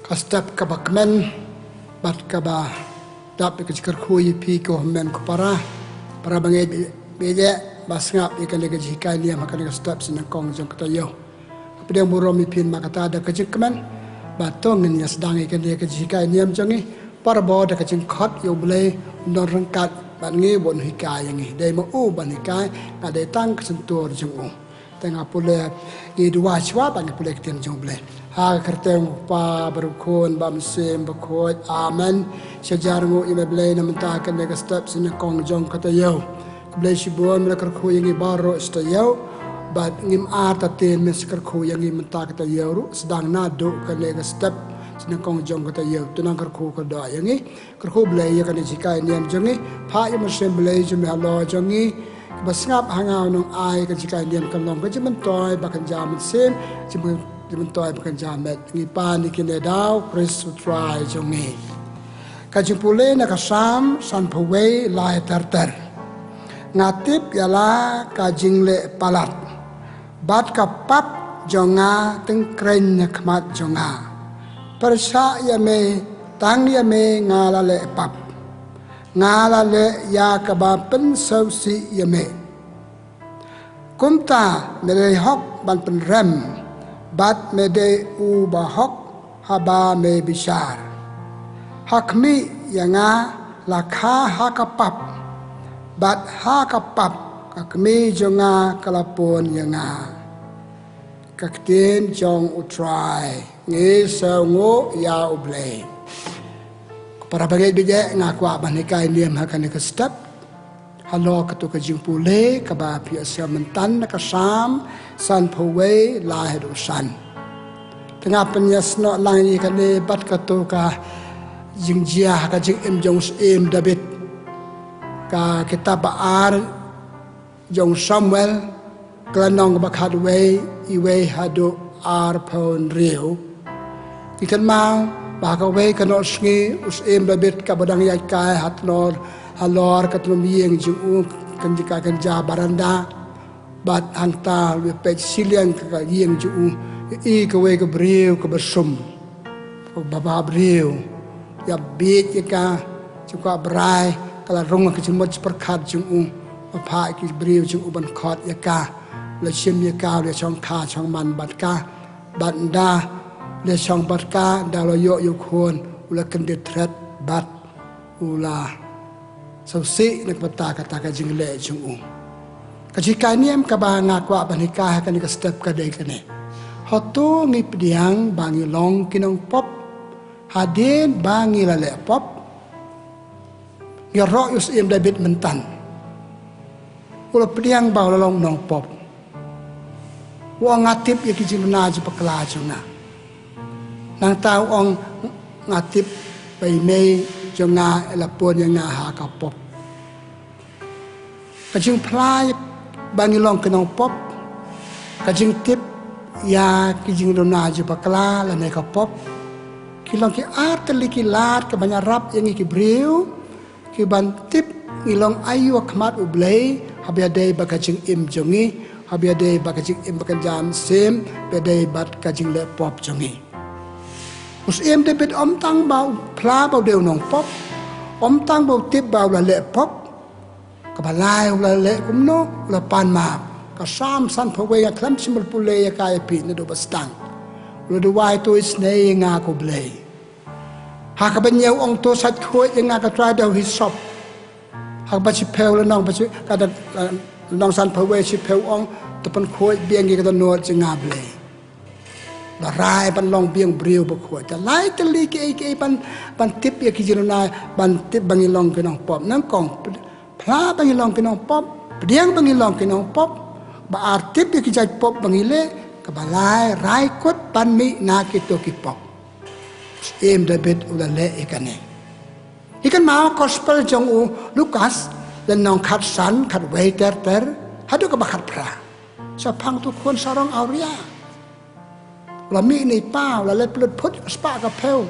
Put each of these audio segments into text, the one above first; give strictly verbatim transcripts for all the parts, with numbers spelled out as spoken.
Ka step kaba kmen bad kaba dap ïa ka jingkyrkhu ïa phi ko hynmen ko para, para bangeit bad bangeit ba sngap ïa kane ka jinghikai niam ha kane ka step sha nyngkong jong ka taïew. Ka pdiang burom ïa phi namar kata, da ka jingkmen ba to ngin ïa sdang ïa kane ka jinghikai niam jong ngi, para bor, da ka jingkhot ïa U Blei un don ryngkat bad ngi, bad un hikai ïa ngi. Dei ma u ban hikai, nga dei tang ka shyntur jong u. Te nga pule, ngi duwai shuwa bad ngi pule ka ktien jong U Blei. Ha ka kyrteng U Kpa bad U Khun bad U Mynsiem Bakhuid. Amen. Sha jar nguh ïa me Blei na mynta kane ka step sha nyngkong jong ka taïew. Khublei shibun me la kyrkhu ïa ngi baroh sha taïew. Bad ngim artatien me shu kyrkhu ïa ngi mynta ka taïew ruh, sdang naduh kane ka step sha nyngkong jong ka taïew. To nang kyrkhu kyrdoh ïa ngi. Kyrkhu Blei ïa kane ka jinghikai niam jong ngi. Phah ïa u Mynsiem Blei jong me halor jong ngi, ba sngap ha nga u nongai, ka jinghikai niam kan long ka jingmyntoi ba kynja mynsiem, jingmyntoi ba kynja met. Ngi pan ïa kine da U Khrist U Trai jong ngi. Ka jingpule na ka Salm sanphew wei, lai ter ter. Nga tip ïa la ka jingleh palat, bad ka pap jong nga tyngkreiñ na khmat jong nga. Pyrshah ïa me, tang ïa me nga la leh pap. Nga la leh ïa kaba pynsngewsih ïa me. Kumta me dei hok ban pynrem, bad me dei u bahok haba me bishar. Ha khmih ïa nga la kha ha ka pap, bad ha ka pap ka kmie jong nga ka la pun ïa nga. Ka ktien jong U Trai. Ngi sngewnguh ïa U Blei. Ko para bangeit bad bangeit, nga kwah ban hikai niam ha kane ka step halor kato ka jingpule kaba phi ïa shem mynta na ka Salm sanphew wei, lai haduh san. Te nga pynïasnoh lang ïa kane bad kato ka jingjia ha ka jingim jong u Syiem David. Ka kitab ba ar jong u Samuel, ka lynnong ba khatwei, iwei haduh arphew hynriew. Ngi kynmaw ba ha kawei ka nongsngi u Syiem David kaba dang ïaid kai ha tnor halor ka tnum ïing jong u, kan jaka kan ja baranda. Bad hangta u ïa peit shiliang ka ïing jong u, i kawei ka briew kaba sum, kaba bhabriew. Ïa bieit ïa ka, jingkwah brai, ka la rung ka jingmut jingpyrkhat jong u. Ba phah ki briew jong u ban khot ïa ka. La shim ïa ka, la shong kha shong man bad ka. Bad ynda la shong bad ka, ynda la ïoh ïa u khun, u la kyndit thret bad u la sngewsih na ka bynta kata ka jingleh jong u. Ka jinghikai niam kaba nga kwah ban hikai ha kane ka step ka dei kane. Hato ngi pdiang ba ngi long ki nongpop hadien ba ngi la leh pop? Ïaroh ïa u Syiem David mynta. U la pdiang ba u la long nongpop. U ong nga tip ïa ki jingduna jingpakla jong nga. Nangta u ong nga tip ba i mei jong nga i la pun ïa nga ha ka pop. Ka jingphla ba ngi long ki nongpop, ka jingtip ïa ki jingduna jingpakla lane ka pop, ki long ki artylli ki lad kiban ïarap ïa ngi ki briew, kiban tip ngi long aïu ha khmat U Blei, haba ïadei bad ka jingim jong ngi, haba ïadei bad ka jingim ba kynja mynsiem, haba ïadei bad ka jingleh pop jong ngi. U Syiem David ym tang ba u phla ba u dei u nongpop, ym tang ba u tip ba u la leh pop, kaba lai u la leh kumno, u la pan map. Ka Salm sanphew wei nga khlem shym pule ïa ka ïa phi naduh ba sdang. U la duwai, to isynei ïa nga ko Blei. Ha kaba hynñiew u ong to sait khuid ïa nga, ko Trai, da u hisop. Ha kaba shiphew lynnong ba shi, ka da, eh, lynnong sanphew wei shiphew u ong to pynkhuid biang ïa ka dohnud jong nga Blei. Ba rai ban long biang briew bakhuid. Te lai tylli kiei kiei ban, ban tip ïa ki jingduna, ban tip ba ngi long ki nongpop. Nyngkong, phla ba ngi long ki nongpop, pdiang ba ngi long ki nongpop, ba ar tip ïa ki jait pop ba ngi leh, kaba lai rai kut ban mih na kito ki pop. Syiem David u la leh ïa kane. Ngi kynmaw gospel jong u Lukas, lynnong khatsan, khatwei ter ter haduh kaba khatphra. Shaphang uto u khun sarong awria. U la mih na i pa, u la leit pynlut phut spah ka phew.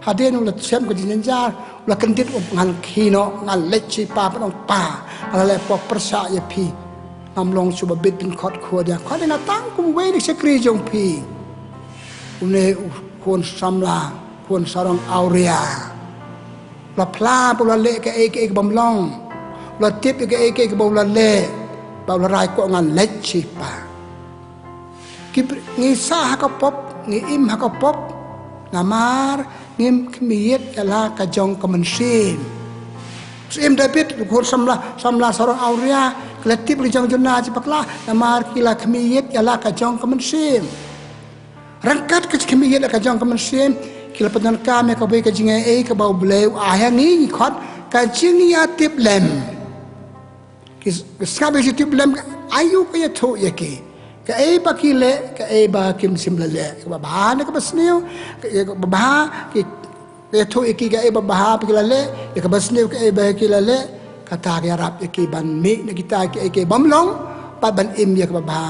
Hadien u la shem ka jingjynjar, u la kyndit, u ong ngan khie noh, ngan leit sha i pa ban ong, pa, nga la leh pop, pyrshah ïa phi. Ngam long shuh ba bit, phin khot khuid ïa nga. Khot ïa nga tang kum uwei na ki shakri jong phi. Une u khun samla Pun sarong awria. U la phla ba u la leh kaei kaei ka bym long. U la tip ïa kaei kaei kaba u la leh. Ba u la rai kwah ngan leit shipa. Ki br-, ngi sah ha ka pop, ngi im ha ka pop. Namar ngim khmih ïa la ka jong ka mynsiem. Syiem David, u khun samla, samla sarong awria, ki la tip la jong juna jingpakla, namar ki la khmih ïa la ka jong ka mynsiem. Ryngkat ka jingkhmih ïa la ka jong ka mynsiem, ki la pyndonkam ïa kawei ka jingaiei kaba U Blei u ai ha ngi, ngi khot ka jingïatiplem. Ki, ki sngap ïa ka jingïatiplem, aïu ka ïathuh ïa ki. Kaei ba ki leh, kaei ba kim shym la leh. Kaba bha ne kaba sniew, ka, kaba bha, ki, ka ïathuh ïa ki kaei ba bha ba ki la leh, ïa kaba sniew kaei ba ki la leh, kata ka ïarap ïa ki ban mih na kita kiei kiei bym long, bad ban im ïa kaba bha.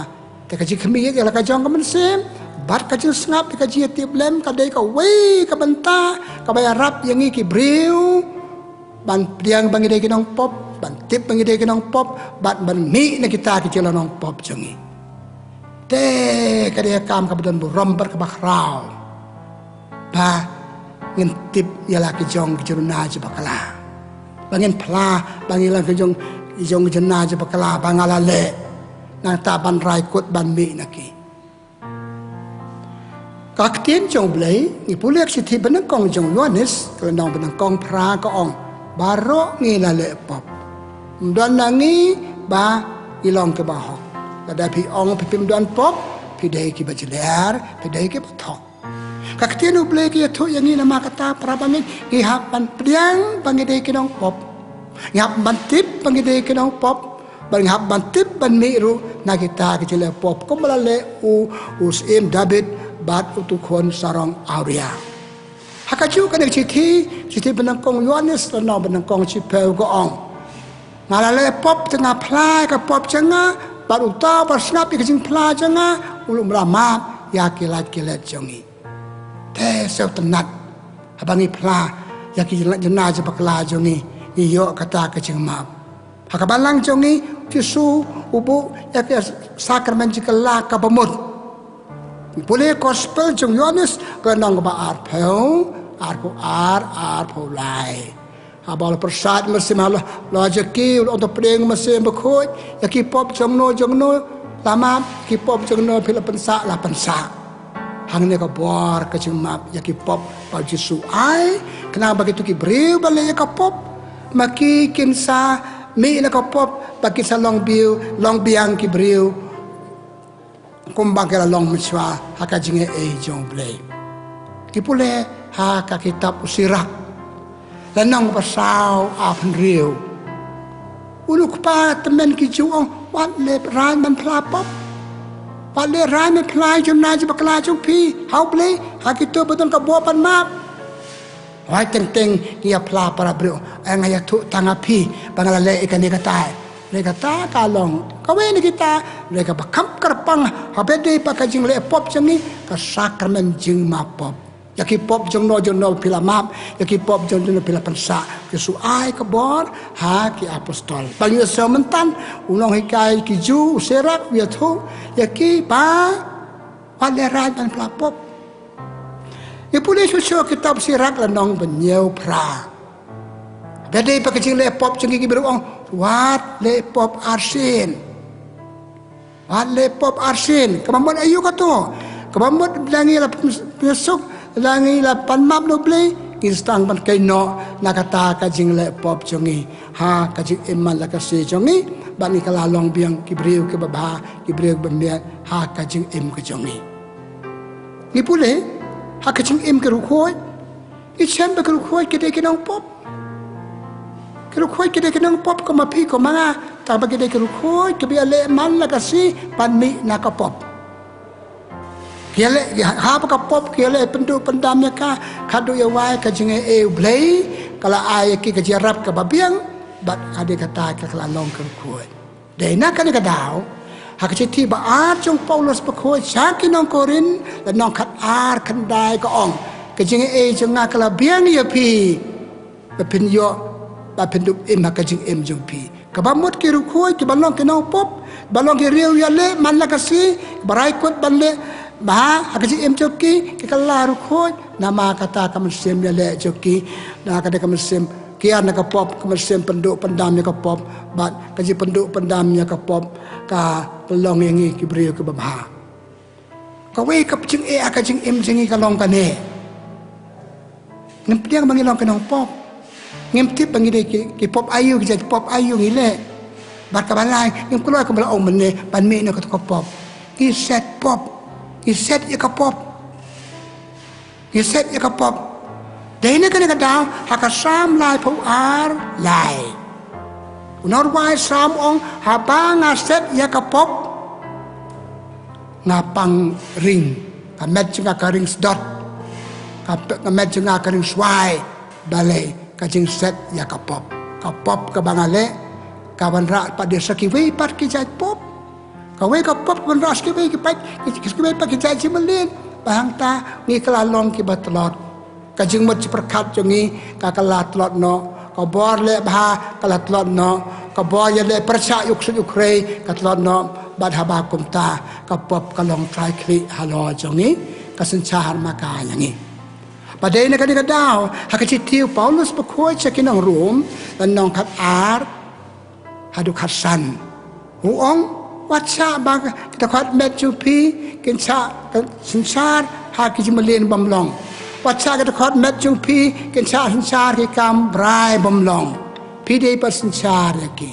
Te ka jingkhmih ïa la ka jong ka mynsiem, bad ka jingsngap ïa ka jingïatiplem ka dei kawei ka bynta, kaba ïarap ïa ngi ki briew, ban pdiang ba ngi dei ki nongpop, ban tip ba ngi dei ki nongpop, bad ban mih na kita ki jingla nongpop jong ngi. Te ka dei ka kam kaba don burom bad kaba khraw. Ba ngin tip ïa la ki jong ki jingduna jingpakla. Ba ngin phla, ba ngin la ki jong, ki jong ki jingduna jingpakla, ba nga la leh. Nangta ban rai kut ban mih na ki. Ka ktien jong U Blei, ngi pule ka shithi banyngkong jong u Ïoannis, ka lynnong banyngkong phra ka ong. Baroh ngi la leh pop. Ym don na ngi ba ngi long kiba hok. Lada phi ong phi phim don pop, phi dei kiba jler, phi dei kiba thok. Ka ktien U Blei ka ïathuh ïa ngi namar kata para bangeit, ngi hap ban pdiang ba ngi dei ki nongpop. Ngi hap ban tip ba ngi dei ki nongpop. Bad ngi hap ban tip ban mih ruh na kita ki jingleh pop kumba la leh u, u Syiem David bad utu u khun sarong awria. Ha kajuh kane ka shithi, shithi banyngkong u Ïoannis lynnong banyngkong shiphew ka ong. Nga la leh pop te nga phla ïa ka pop jong nga, bad uta uba sngap ïa ka jingphla jong nga, u la map ïa ki lait ki let jong ngi. Te sngewtynnat. Haba ngi phla ïa ki jingduna jingpakla jong ngi, ngi ïoh kata ka jingmap. Ha ka balang jong ngi, Jisu u buh ïa ka sakramen jingkylla kaba mut. Pule Gospel jong u Ïoannis ka lynnong kaba arphew, arphew ar, arphew lai. Haba u la pyrsad mynsiem ha la, la jong ki, u la ong to pdiang mynsiem bakhuid, ïa ki pop jongno jongno la map, ki pop jongno phi la pynsah, la pynsah. Hangne ka bor ka jingmap ïa ki pop ba u Jisu u ai, khnang ba kito ki briew ba leh ïa ka pop, ma ki kin sa mih na ka pop, ba kin sa long briew, long biang ki briew. Kumba ki la long mynshuwa ha ka jingaiei jong U Blei. Ngi pule ha ka kitab u Sirak. Lynnong ba saw, arphew hynriew. Une u kpa tymmen ki Jiw u ong, wat leh rai ban phla pop. Wat leh rai ban phla ïa jingduna jingpakla jong phi ha U Blei, ha kito ba don ka bor ban map. Hooid, teng teng ngi ïa phla para briew, eh, nga ïathuh tang ha phi ba nga la leh ïa kane katai. Leh kata ka long kawei na kita, leh kaba kham kyrpang, haba dei ba ka jingleh pop jong ngi, ka sakramen jingmap pop. Ïa ki pop jongno jongno phi la map, ïa ki pop jongno jongno phi la pynsah. Jisu u ai ka bor ha ki apostol. Ba ngi ïohsngew mynta, u nonghikai ki Jiw u Sirak u ïathuh ïa ki ba wat leh rai ban phla pop. Ngi pule shuh shuh kitab Sirak lynnong ba hynñiew phra. Ba dei ba ka jingleh pop jong ngi, ki briew u ong, wat leh pop arsien. Wat leh pop arsien. Kaba mut aïu kato? Kaba mut lada ngi la pynsuk, lada ngi la pan map na U Blei, ngi sdang ban kynnoh na kata ka jingleh pop jong ngi ha ka jingim man la ka sngi jong ngi, bad ngi kylla long biang ki briew kiba bha, ki briew kiba miat ha ka jingim ka jong ngi. Ngi pule ha ka jingim ki riewkhuid, ngi shem ba ki riewkhuid ki dei ki nongpop. Ki riewkhuid ki dei ki nongpop kum ma phi kum ma nga, tang ba ki dei ki riewkhuid kiba ïaleh man la ka sngi ban mih na ka pop. Ki ïaleh, ki ha, ha ba ka pop ki ïaleh pynduh pyndam ïa ka, ka duh ïa wai ka jingaiei U Blei, ka la ai ïa ki ka jingïarap kaba biang, bad ka dei kata ka la long ki riewkhuid. Dei na kane ka daw, ha ka shithi ba ar jong u Paulus bakhuid sha ki nong Korinth, lynnong khat ar khyndai ka ong. Ka jingaiei jong nga ka la biang ïa phi. Ba phin ïoh, ba phin dup im ha ka jingim jong phi. Kaba mut ki riewkhuid, kiba long ki nongpop, ba long ki riew ïaleh man la ka sngi, ba rai kut ban leh, Bha ha ka jingim jong ki, ki kylla riewkhuid, namar kata ka mynsiem ïaleh jong ki, na ka dei ka mynsiem kiar na ka pop, ka mynsiem pynduh pyndam ïa ka pop, bad ka jingpynduh pyndam ïa ka pop ka pynlong ïa ngi ki briew kiba bha. Kawei ka jingeh ha ka jingim jong ngi ka long kane. Ngim pdiang ba ngi long ki nongpop. Ngim tip ba ngi dei ki, ki pop aïu, ki jait pop aïu ngi leh. Bad kaba lai, ngim kloi kumba la ong mynne ban mih na kato ka pop. Ngi set pop. Ngi set ïa ka pop. Ngi set ïa ka pop. Dei na kane ka daw ha ka Salm laiphew ar lai, u nongrwai Salm u ong, haba nga set ïa ka pop, nga pang ring, ka met jong nga ka ring sdot, ka, ka met jong nga ka ring swai. Balei? Ka jingset ïa ka pop. Ka pop kaba nga leh ka wanrah pat de sa kiwei pat ki jait pop. Kawei ka pop ka wanrah sa kiwei ki pat, ki, kiwei pat ki jait jingmlien. Bad hangta ngi kylla long kiba tlot. Ka jingmut jingpyrkhat jong ngi ka kylla tlot noh. Ka bor leh bha ka la tlot noh. Ka bor ïaleh pyrshah ïa u ksuid u khrei ka tlot noh. Bad haba kumta ka pop ka long trai khlieh halor jong ngi, ka synshar makai ïa ngi. Bad dei na kane ka daw ha ka shithi u Paulus bakhuid sha ki nong Rom, lynnong khatar haduh khatsan, u ong, wat shah ba ki dkhot met jong phi kin shah synshar ha ki jingmlien bym long. Wat shah ki dkhot met jong phi kin shah synshar ki kam brai bym long. Phi dei ban synshar ïa ki.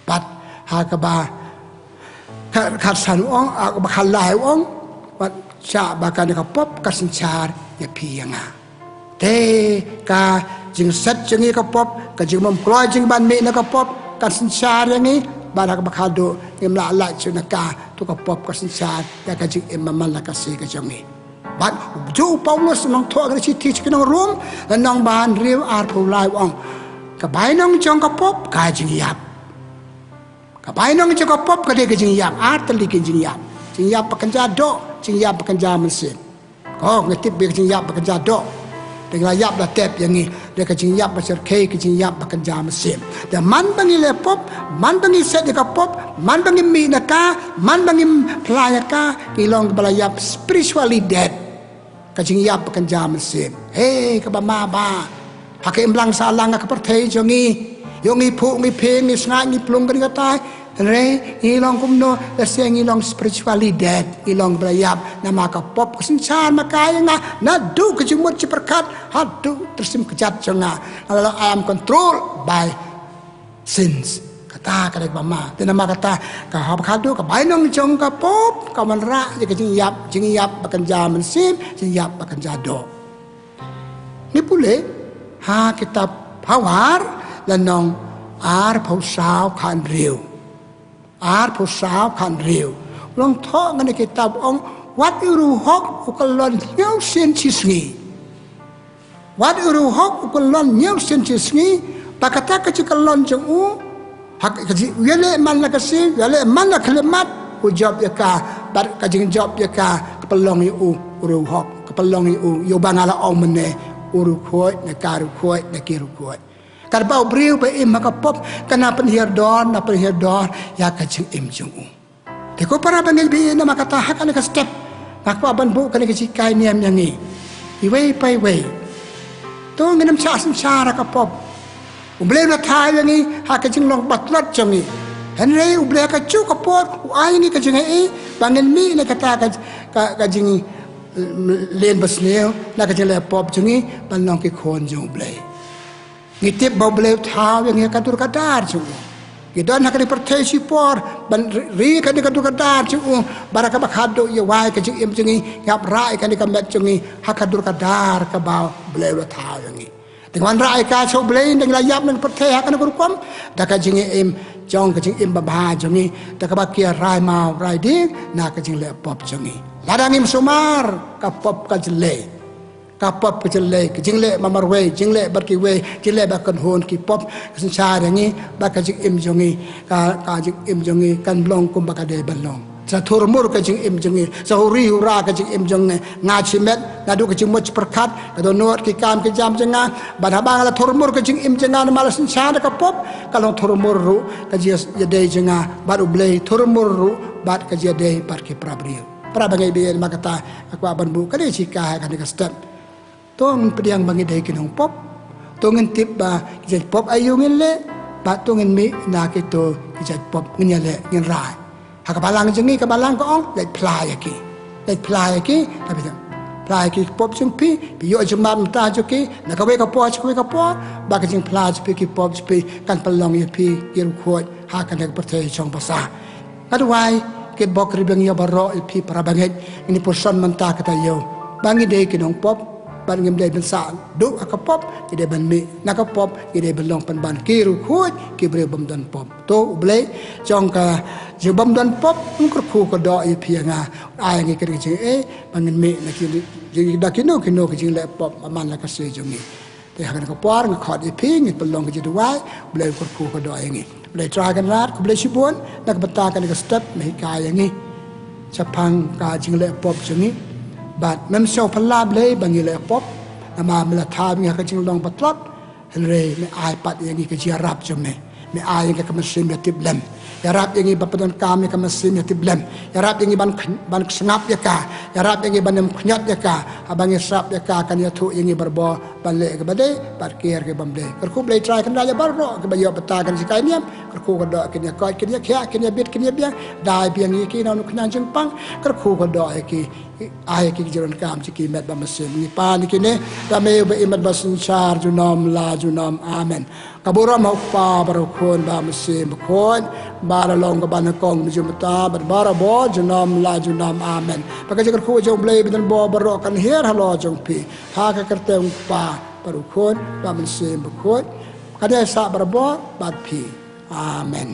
Bad ha kaba kha-, khatsan u ong, ha kaba khatlai u ong, wat shah ba kane ka pop ka synshar ïa phi ïa nga. Te ka jingset jong ngi ka pop, ka jingbym kloi jingban mih na ka pop, ka synshar ïa ngi. Bad ha kaba khatduh, ngim lah lait shuh na ka, to ka pop ka synshar ïa ka jingim man la ka sngi ka jong ngi. Bad u ju u Paulus u nongthoh ka shithi sha ki nong Rom, lynnong ba hynriew arphew lai u ong, ka bainong jong ka pop ka jingïap. Ka bainong jong ka pop ka dei ka jingïap, ar tylli ki jingïap. Jingïap ba kynja doh, jingïap ba kynja mynsiem. Ko, nga tip ba ka jingïap ba kynja doh, dang la ïap la tep ïa ngi. Dei ka jingïap ba syrkhei, ka jingïap ba kynja mynsiem. Te man ba ngi leh pop, man ba ngi set ïa ka pop, man ba ngi mih na ka, man ba ngi phla ïa ka, ngi long kiba la ïap, spiritually dead. Ka jingïap ba kynja mynsiem. Hei, kaba ma ba ha ka imlang sahlang ka pyrthei jong ngi, ïoh ngi phuh ngi phieng, ngi sngaid ngi plung kane katai. Hynrei ngi long kumno? Lehse ngi long spiritually dead, ngi long ba la ïap. Namar ka pop ka synshar makai ïa nga naduh ka jingmut jingpyrkhat haduh ka mynsiem kjat jong nga. Nga la long, I am controlled by sins. Kata ka dei kaba ma. Te namar kata, ka haba khatduh, ka bainong jong ka pop ka wanrah ïa ka jingïap, jingïap ba kynja mynsiem, jingïap ba kynja doh. Ngi pule ha kitab Phawar lynnong arphew saw khathynriew. Arphew saw khathynriew. U nongthoh kane ka kitab u ong, wat u riewhok u kyllon hynñiew sien shisngi. Wat u riewhok u kyllon hynñiew sien shisngi. Bad kata ka jingkyllon jong u, ha ka jing, u ïaleh man la ka sngi, u ïaleh man la ka khyllipmat, u jop ïa ka. Bad ka jingjop ïa ka ka pynlong ïa u u riewhok, ka pynlong ïa u, ïa uba nga la ong mynne, u riewkhuid na ka riewkhuid na ki riewkhuid. Katba u briew ba im ha ka pop, ka na pynhiar dor, na pynhiar dor ïa ka jingim jong u. Te ko para bangeit ba ïeit, namar kata ha kane ka step nga kwah ban buh kane ka jinghikai niam ïa ngi iwei pa iwei. To ngin ym shah synshar ha ka pop. U Blei u la thaw ïa ngi ha ka jinglong ba tlot jong ngi. Hynrei U Blei ha kajuh ka por u ai ïa ngi ka jingaiei ba ngin mih na kata ka, ka, ka jing, mm, lien basniew, na ka jingleh pop jong ngi ban long ki khun jong U Blei. Ngi tip ba U Blei u thaw ïa ngi ha ka dur ka dar jong u. Ngi don ha kane ka pyrthei shipor ban ri, ri kane ka dur ka dar jong u, bad ha kaba khatduh ïa wai ka jingim jong ngi, ngi hap rah ïa kane ka met jong ngi ha ka dur ka dar kaba U Blei u la thaw ïa ngi. Te ngi wanrah ïa ka sha U Blei, ynda ngi la ïap na ka pyrthei ha kane ka rukom, da ka jingim jong, ka jingim babha jong ngi, da kaba kiar rai maw rai dieng na ka jingleh pop jong ngi. Lada ngim sumar, ka pop ka jyllei. Ka pop ka jyllei, ka jingleh marwei, jingleh bad kiwei, jingleh bad kynhun ki pop ka synshar ïa ngi, bad ka jingim jong ngi, ka, ka jingim jong ngi kan long kumba ka dei ban long. Sa thurmur ka jingim jong ngi, sa huri hura ka jingim jong ngi. Nga shimet naduh ka jingmut jingpyrkhat, ka dohnud ki kam ki jam jong nga, bad haba nga la thurmur ka jingim jong nga namar la synshar da ka pop, ka long thurmur ruh ka jingïadei jong nga bad U Blei, thurmur ruh bad ka jingïadei bad ki para briew. Para bangeit, bad ïa kata nga kwah ban buh kane ka jinghikai ha kane ka step. To ngin pdiang ba ngi dei ki nongpop. To ngin tip ba ki jait pop aïu ngin leh. Bad to ngin mih na kito ki jait pop, ngin ïaleh, ngin rai. Ha ka balang jong ngi, ka balang ka ong, leit phla ïa ki. Leit phla ïa ki, phla ïa ki pop jong phi, phi ïoh jingmut mynta jong ki na kawei ka por sha kawei ka por, ba ka jingphla jong phi ki pop jong phi kan pynlong ïa phi ki riewkhuid ha kane ka pyrthei jong basa. Nga duwai, kyrkhu Blei ba ngi ïa baroh ïa phi para bangeit, ngin ïa puson mynta ka taïew ba ngi dei ki nongpop. Bad ngim dei ban sah duh ha ka pop, ngi dei ban mih na ka pop, ngi dei ban long pynban ki riewkhuid, ki briew bym don pop. To U Blei jong ka jingbym don pop un kyrkhu kyrdoh ïa phi ïa nga, ai ngi ka jingeh ba ngin mih na ki, da kino kino ki jingleh pop ba man la ka sngi jong ngi. Te ha kane ka por nga khot ïa phi, ngi pynlong ka jingduwai, U Blei un kyrkhu kyrdoh ïa ngi. Blei Trai Kynrad, khublei shibun na ka bynta kane ka step me hikai ïa ngi shaphang ka jingleh pop jong ngi. Bad mem sngew phylla Blei ba ngi leh pop, namar me la thaw ïa ngi ha ka jinglong ba tlot. Hynrei me ai pat ïa ngi ka jingïarap jong me. Me ai ïa ngi ka mynsiem ïatiplem. Ïarap ïa ngi ban pyndonkam ïa ka mynsiem ïatiplem. Ïarap ïa ngi ban khy-, ban sngap ïa ka. Ïarap ïa ngi ban ym khñiot ïa ka. Haba ngi sngap ïa ka, kan ïathuh ïa ngi barabor ban leh kaba dei bad kiar kaba ym dei. Kyrkhu Blei Trai Kynrad ïa baroh kiba ïoh bynta kane ka jinghikai niam. Kyrkhu kyrdoh kin ïa koit, kin ïa khiah, kin ïa bit, kin ïa biang. Dei biang ïa ki na u nongkyndong jingpang. Kyrkhu kyrdoh ïa ki, ai ïa ki ka jingdonkam jong ki met bad mynsiem. Ngi pan ïa kine da me uba im bad uba synshar junom la junom. Amen. Ka burom ha U Kpa bad ha U Khun bad ha U Mynsiem Bakhuid, ba la long kaba nyngkong, mynta bad barabor junom la junom. Amen. Ba ka jingkyrkhu jong U Blei ba don bor baroh kan hiar halor jong phi, ha ka kyrteng U Kpa bad U Khun bad U Mynsiem Bakhuid, kan ïaisah barabor bad phi. Amen.